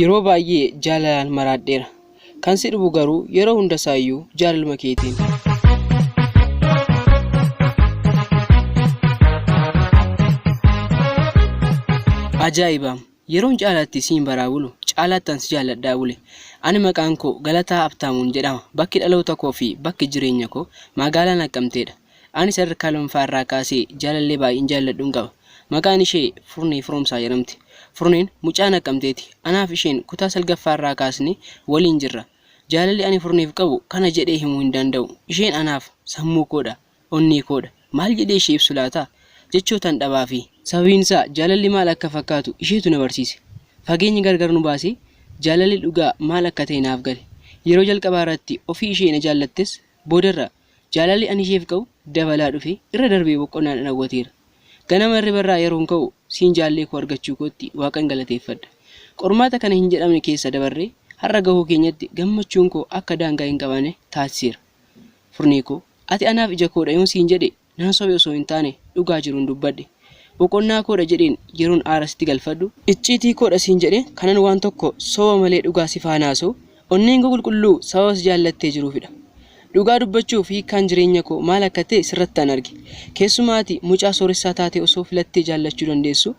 Yeroo baay'ee jaalalaan maraadheera. Kan si dhibu garuu yeroo hundasaayyuu jaalaluma keetiin. Ajaa'ibaam! Yeroon caalaatti siin baraa bulu, caalaattan si jaalladhaa bule. Ani maqaan koo Galataa Habtaamuun jedhama. Bakki dhaloota koo fi bakki jireenya koo magaalaa Naqqamteedha. Ani sadarkaa lammaffaa irraa kaasee jaalallee baay'een jaalladhun qaba. Maqaan ishee Furnee Firoomsaa jedhamti. Furneen mucaa Naqqamteeti. Anaaf isheen kutaa salgaffaa irraa kaasnee waliin jirra. Jaalalli ani Furneef qabu kana jedhee himuu hin danda'u. Isheen anaaf sammuu koodha. Onnee koodha. Maal jedhee ishee ibsu laata? Jechootan dhabaafi. Sababiin isaa jaalalli maal akka fakkaatu isheetu na barsiise. Fageenyi gargar nu baasee jaalalli dhugaa maal akka ta'e naaf gale. Yeroo jalqabaa irratti ofii ishee na jaallattes boodarra Jaalalli ani isheef qabu dabalaa dhufee irra darbee boqonnaa na dhowwateera. Ganama hirribarraa yeroon ka'u siin jaallee koo argachuu kootti Waaqan galateeffadha. Qormaata kana hin jedhamne keessa dabarree har'a gahuu keenyatti gammachuun koo akka daangaa hin qabane taasiseera. Furnee koo, ati anaaf ija koodha yoon siin jedhe nan sobe osoo hin taane dhugaa jirun dubbadhe. Boqonnaa koodha jedheen yeroon aara sitti galfadhu, icciitii koodha siin jedhee kanan waan tokko soba malee dhugaa si faana haasa'u Onneen koo qulqulluu sababa si jaallattee jiruufidha. Dhugaa dubbachuuf hiikkaan jireenya koo maal akka ta'e sirrattan arge. Keessumaa ati mucaa sooressaa taatee osoo filattee jaallachuu dandeessuu,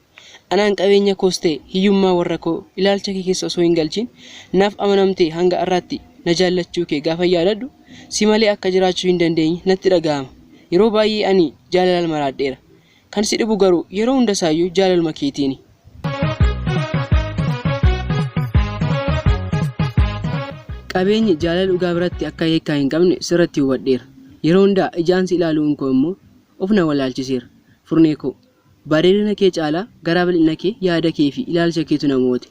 anaan qabeenya koos ta'e hiyyummaa warra koo ilaalcha kee keessa osoo hin galchiin naaf amanamtee hanga har'aatti na jaallachuu kee gaafan yaadadhu si malee akka jiraachuu hin dandeenye natti dhaga'ama. Yeroo baay'ee ani jaalalaan maraadheera. Kan si dhibu garuu yeroo hundasaayyuu jaalaluma keetiini. Qabeenyi jaalala dhugaa biratti akka hiikkaa hin qabne sirratti hubadheera. Yeroo hundaa ijaan si ilaaluun koo immoo of na wallaalchiseera. Furnee koo, bareedina kee caalaa garaa bal'ina kee, yaada kee fi ilaalcha keetu na mo'ate.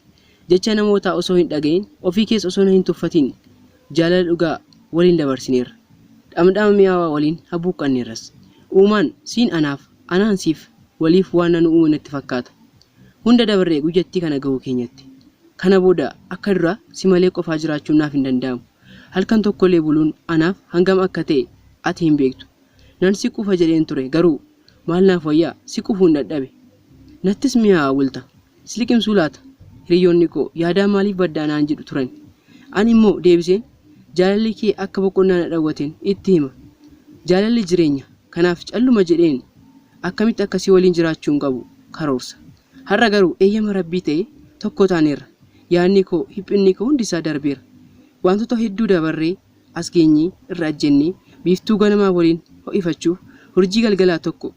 Jecha namootaa osoo hin dhaga'iin, ofii kees osoo na hin tuffatiin jaalala dhugaa waliin dabarsineerra. Dhamdhama mi'aawaa waliin habbuuqqanneerras. Uumaan siin anaaf, anaan siif, waliif waan nu uume natti fakkaata. Hunda dabarree guyyattii kana gahuu keenyatti. Kana booda akka duraa si malee qofaa jiraachuun naaf hin danda'amu. Halkan tokkollee buluun anaaf hangam akka ta'e ati hin beektu. Nan si quufa jedheen ture garuu maal naaf wayyaa si quufuun dadhabe. Nattis mi'aawaa bulta. Si liqimsuu laata? Hiriyyoonni koo yaadaan maaliif badda anaan jedhu turan. Ani immoo deebiseen jaalalli kee akka boqonnaa na dhawwaten itti hima. Jaalalli jireenya. Kanaaf calluma jedheen akkamitti akka si waliin jiraachuun qabu karoorsa. Har'a garuu eeyyama Rabbii ta'ee tokko taaneerra. Yaadni koo, dhiphinni koo hundi isaa darbeera. Waantota hedduu dabarree as geenyee irra ajjennee biiftuu ganamaa waliin ho'ifachuuf urjii galgalaa tokko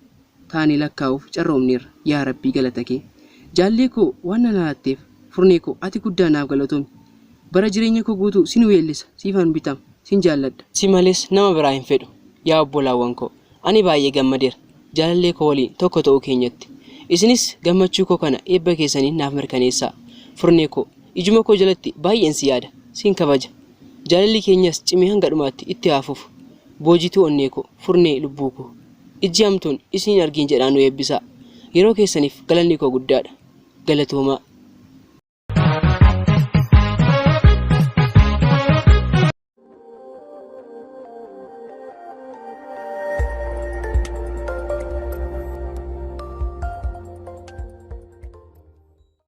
taanee lakkaa'uuf carroomneerra. Yaa Rabbii galata kee. Jaallee koo waan na laatteef, Furnee koo ati guddaa naaf galatoomi. Bara jireenya koo guutuu sin weellisa, siifan bitama, sin jaalladha. Si malees nama biraa hin fedhu. Yaa obbolaawwan koo, ani baay'ee gammadeera, jaalallee koo waliin tokko ta'uu keenyatti. Isinis gammachuu koo kana eebba keessaniin naaf mirkaneessaa. Furnee koo, ijuma koo jalatti baay'een si yaada, sin kabaja. Jaalalli keenyas cimee hanga dhumaatti itti haa fufu. Boojituu onnee koo, Furnee lubbuu koo. Ijji hamtuun isin hin argiin jedhaa nu eebbisaa. Yeroo keessaniif galanni koo guddaadha. Galatoomaa.